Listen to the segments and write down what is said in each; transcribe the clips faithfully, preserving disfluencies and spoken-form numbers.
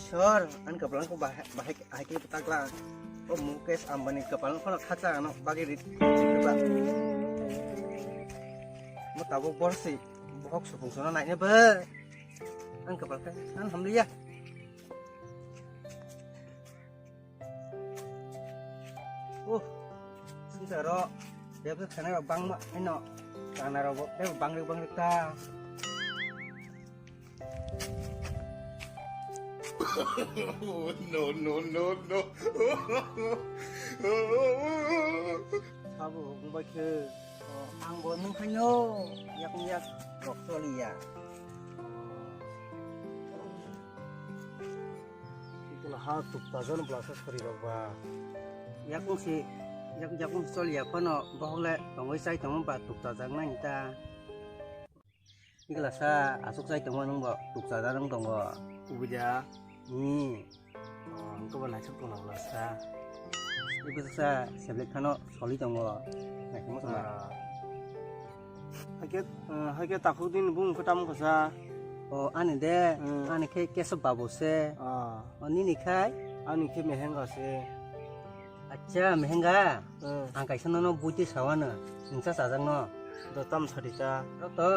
Sor, ani kapal ko bahai, bahai, hai ke takla. O Mukesh Ambani kapal ko khacha ano bagi rit, rit ba. Mo tabuk borsi, bohok supung sono naine ba. Ani kapal ka, an hamliya. Uh, sini saro, dia tu sana bang ma, ino, sana robo, eh bang rik bang rik ta. No, no, no, no. Sabo, wngbai khe. Oh, ang bo nung khaino, yak yak rok choliya. Ito ha tukta jan blasa sori rok ba. Yakung si, yak, yakung si choliya phano, bohok le tongwi chai tongma ba tukta jak nai ta. Iglasa asuk chai tongo nwng bo, tukcha da nwng tongo. Ubida. Ni. Oh, ang to ba naisuk tong na glasa. Iglasa seblek khano soli tongo. Naikhe mo sama. Ah. Haikhe, eh, haikhe takhuk din bung khe tamo khasa. O, ani de, hmm, ani khe Kesab babu se. Ah. O, nini khai? Ani khe Mehenga se. Acha, Mehenga. Hmm. Ang kaisa nono buiti sawano. Nungsa chajakno. Do tam sari cha. Rok to.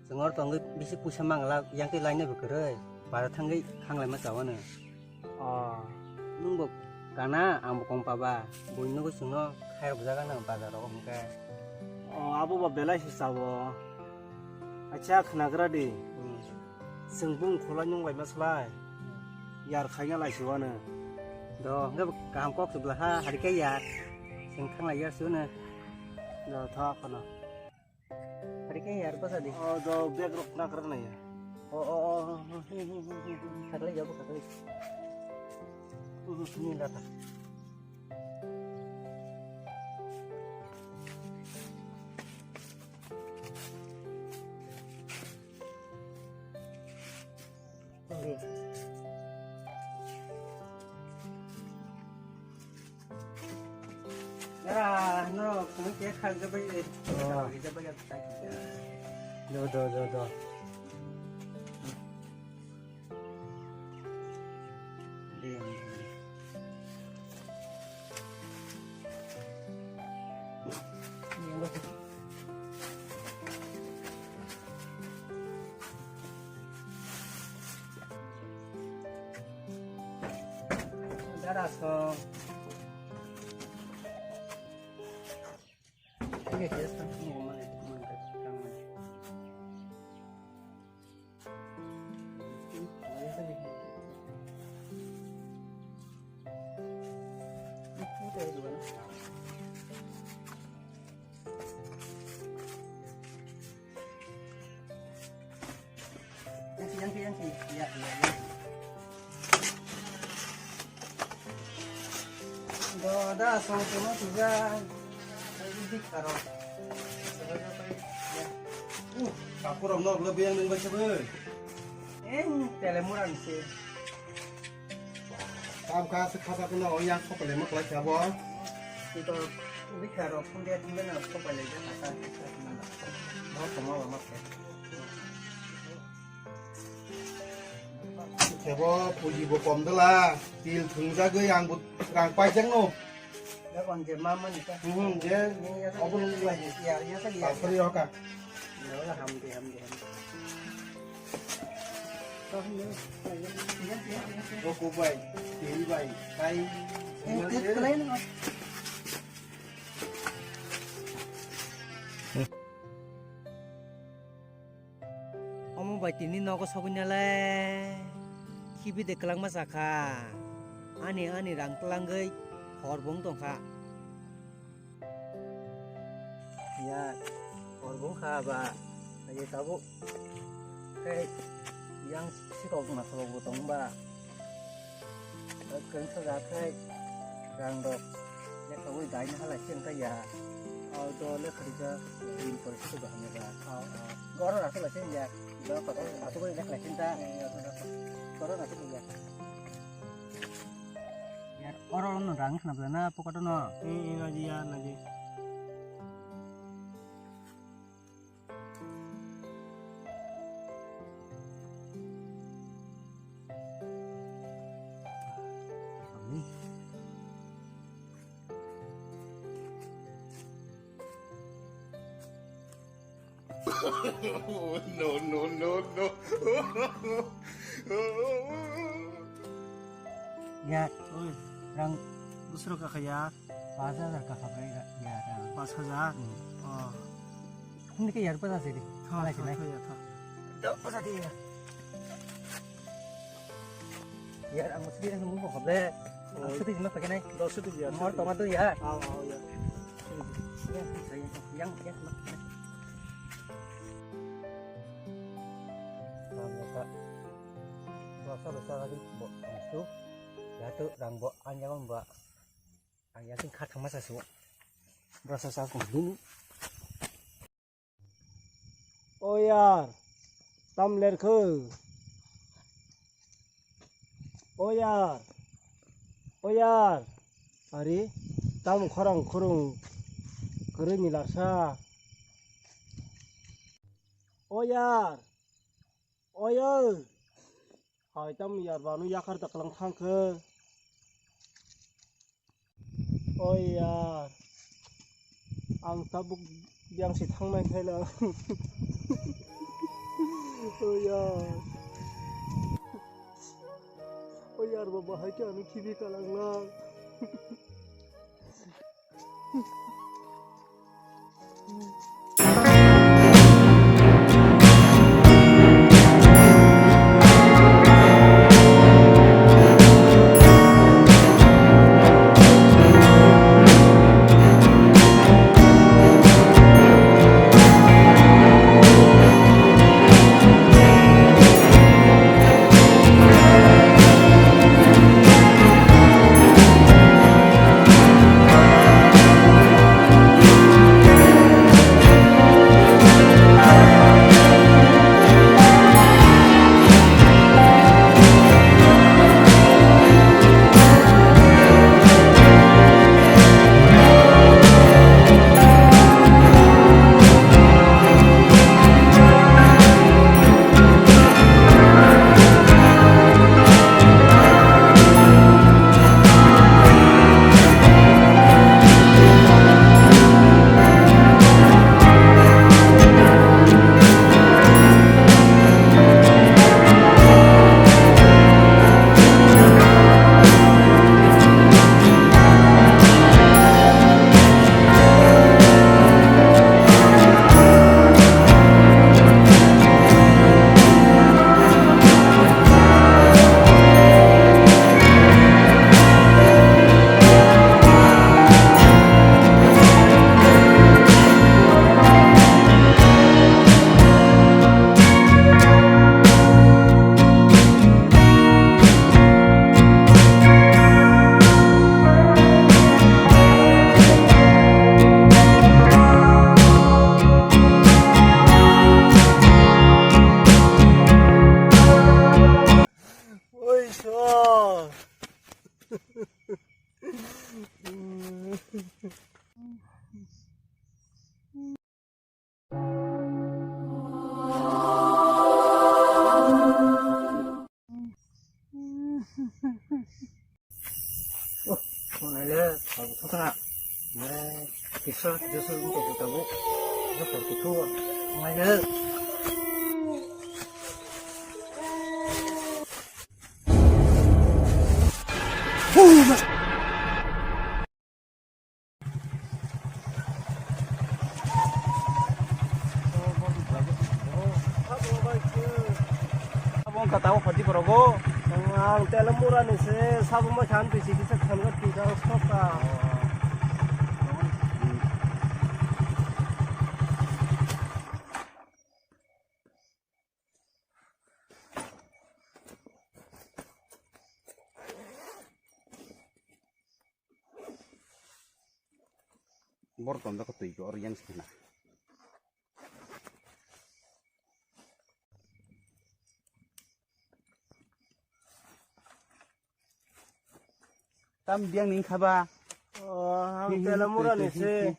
Chwng oro tongwi bisi puisa mangla, yang twi laina bo kwrwi, bara thangwi khanglaima chawano. Oh. Nwng bo kana, ang bo kongpa ba, buini nugwi chwngno khairok jagano bazar rogo hwnkhe. Oh, abo ba belai se chao. Acha khnagra di. Hmm. Chwng bung khulai nung laima slai. Hmm. Yar khaina lai siwano. Do, hwnkhe bo kaham kok se bwla ha, hari khe yar. Chwng khanglai yar siwano. Do, tho aphano. Hari khe yar bwsa di. Oh, do bag rok nakra nai ya. Oh, oh, oh, oh, oh. Khaklai jago, khaklai. Ni lata. Yara, no, kung ke khang ke bai. Oh. Ke bai ya. Do, do, do, do. Dara so. Yang si, yang si, yang si. Ya, ya, ya. Do, da, song, song, song, song. Ini karo. Uh, kapur rok nok le beng nung bacha bai. Eng, tele murang si. Tam ka se khasa kena o yang sok le mak lai chabo. Itu bikha rok phun dia thung na sok lai ja khasa. Mau sama lama ke. Kebo puji bo kom dela, til thung jagoi ang bo rang pai jang no. Dakon je mama ni ka. Hmm, je. Ni ya sa. Obo nung lai. Ya, ya sa ya. Pasri oka. Ya, hamdi, hamdi, hamdi. Oko bai, tei bai, kai. Eh, tet kelai no. Omo bai tini nogo sogwi nalai khibi de kwlangma sakha. Ani, ani rang twlangwi hor bo wng tongkha. Ya, hor bo wngkha ba, ai tabuk khe yang sikok nasolok bo tong ba. Kwrwngsa ja khe rang rok lekha wi gaina halai se wngkha ya. O do lekha rijak rin pore se bahai ba. O, o. Goro aswk lai se ya. Do kotor aswk wi lekha lai se ta. Goro aswk ya. Yar oro no rang khna bela na pocket no. Hmm, naji ya, naji. No, no, no, no. Ya, oi, rang dusro ka khaya. Pas hajar ka khabai ya, ya. Pas hajar? Hmm. Oh. Hindi ke yar pas hajar di. Tha, tha, tha, ya, tha. Do pas hajar ya. Yar, ang mesti yang nunggu kok le. Oh. Ang sedih cuma pakai naik. Do sedih ya. Mau tomat tuh ya. Oh, oh, ya. Yang, yang, yang. Rang bo sa, bo sa lagi bo, ang su, ya tu rang bo, ang ya ba, ang ya sing khat thang ma sa su, bo sa sa kong dini. O yar, tam ler khe. O yar, o yar. Ari, tam khorang khurung kwrwi ni larsa. O yar, o yar. Hai tam yar banu yakar daklang thang khe. O yar. Ang tabuk yang si thangnai khai lang. O yar. O yar baba hai khe ano khibi kalang lang. Oi, so. Oh, kok naile, tabuk thokna. Naile, kisa, kisa, tabuk, tabuk. Naile, tabuk, tabuk. Naile. Abo wngkha tabuk hoti korogo. Ang tela mura ni se sabo ma khan pisi kisa khan ga twi kang stop ka. Bor tonjak twi ko or yang sina. Tam biang ning khaba. Oh, ang tela mura ni se.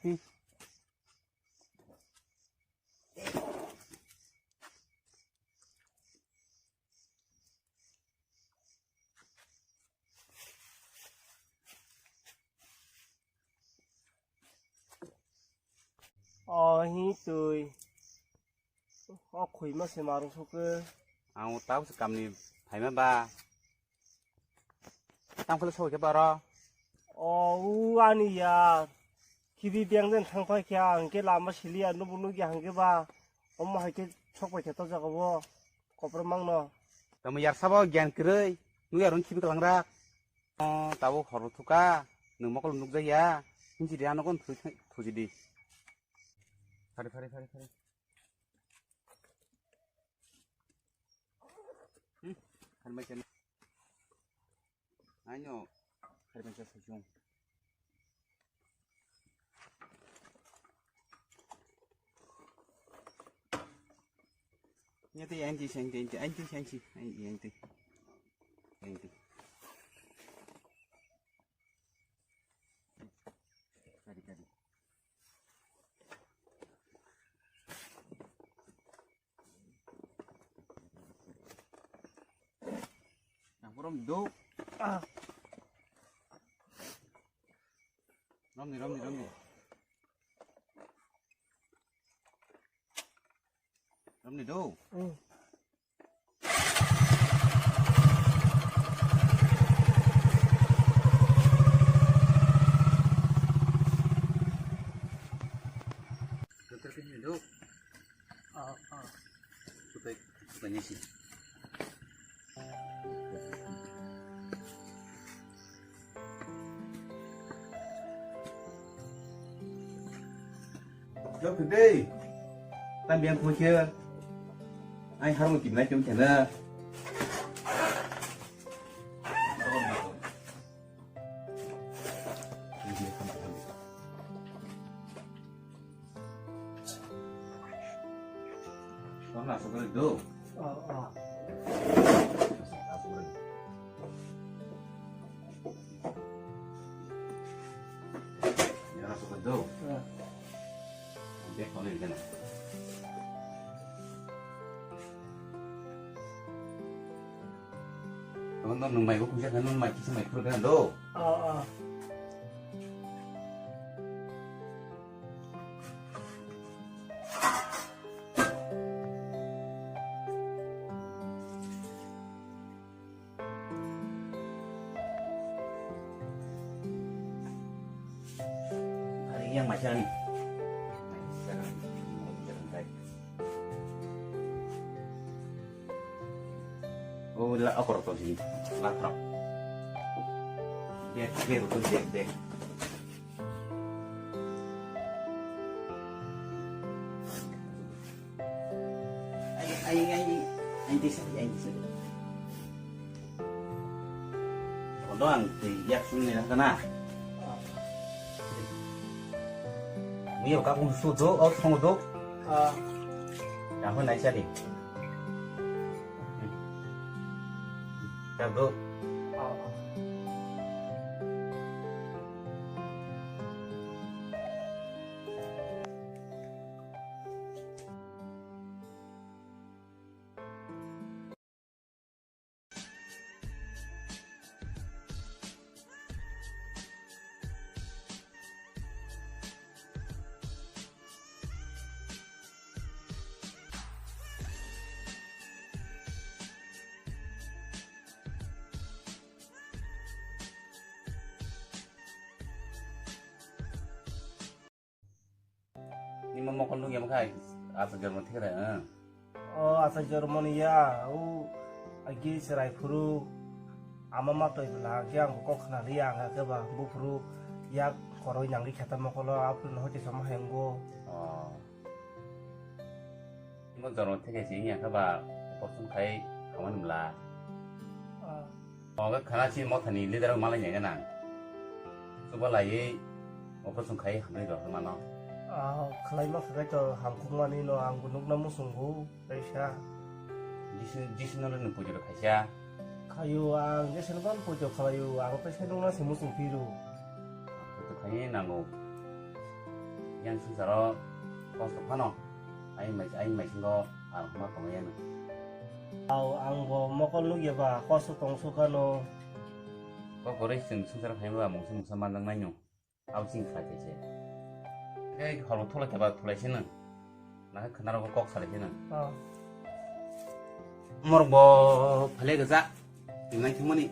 Oh, hi tui. O khoi ma se marung sokhe. Ang o tau se kamni phaima ba. Tang khole sokhe baro. O u ani ya. Khibi beng den thang phai khe ang khe lama sili ya nubu nugi hang khe ba. Omo hai khe sok pai khe to jaga bo. Kopro mangno. Tamo yar sabo gyan kwrwi. Nu yarung khibi kalang rak. O tabo hor thuka. Nung mokol nuk jaya. Hinsi dia no kon thuji di. Phari phari phari phari. Hmm, kan mai kan. Aino, kan mai kan sujung. Nyati anti santi anti anti santi anti anti anti. Kadi kadi. Nang borom do. Romni romni romni. Romni do. Dokter ke sini do. Ah, ah. Sutai, sutai ni si. Jok dei. Tam biang ko khe. Ai harung kim nai chum chana. Tong na sokol do. Oh, oh. Yana sokol do. Eh. Bek kono ikana. Tong tong nung mai ko kuja kan nung mai kisa mai khur kan do. Oh, oh. Hari yang macam ni. Oh, la akor to sini. La trap. Dek, dek, dek, dek. Ai, ai, ai, ai, desa, ai, desa. Kondo ang tei yak sung ni rang kana. Mui yo kakung su do, o song do. Ah. Yang ho nai sari. Kap do. Ah. Nima mokol nukya bwkha, asa jormo thikra, eh. O asa jormo ni ya, o agi serai phuru, ama ma toi bwla, agi ang kok khna liya, ang khe ba buphuru, yak koroi nangri khata mokolo, aphuru no hoite sama hengo. Oh. Imo jormo theke si wngya khe ba operation khai hamani bwla. Ah. Oga khana si mothani leader malai nai gana. Chuba laiwi operation khai hamri rok mano. Ah, khlai ma khakai to hamkuk mani no ang bo nukna musung go kaisa. Jisi, jisi no le nung pujo khaisa. Khayo ang jese no ban pujo khlayo ang kaisa nukna se musung piru. Pujo khai nango. Yang sung saro kosto phano. Ai mai, ai mai singo ang ma kamo yano. Au, ang bo mokol nukya ba, kosto tong sukha no. Kok koroi chwng swngchar phai ba mungsa mungsa manjak nai no. Au ching khlai khe se. Khe horo thula khe ba thulai se nang. Khnarok kok salai kheno. Oh. Morok bo phale gajak. Rinai thumani.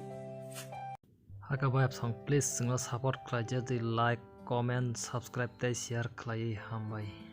Haka bai apsang, please chwngno support khlai jadi, like, comment, subscribe tei share khlai hambai.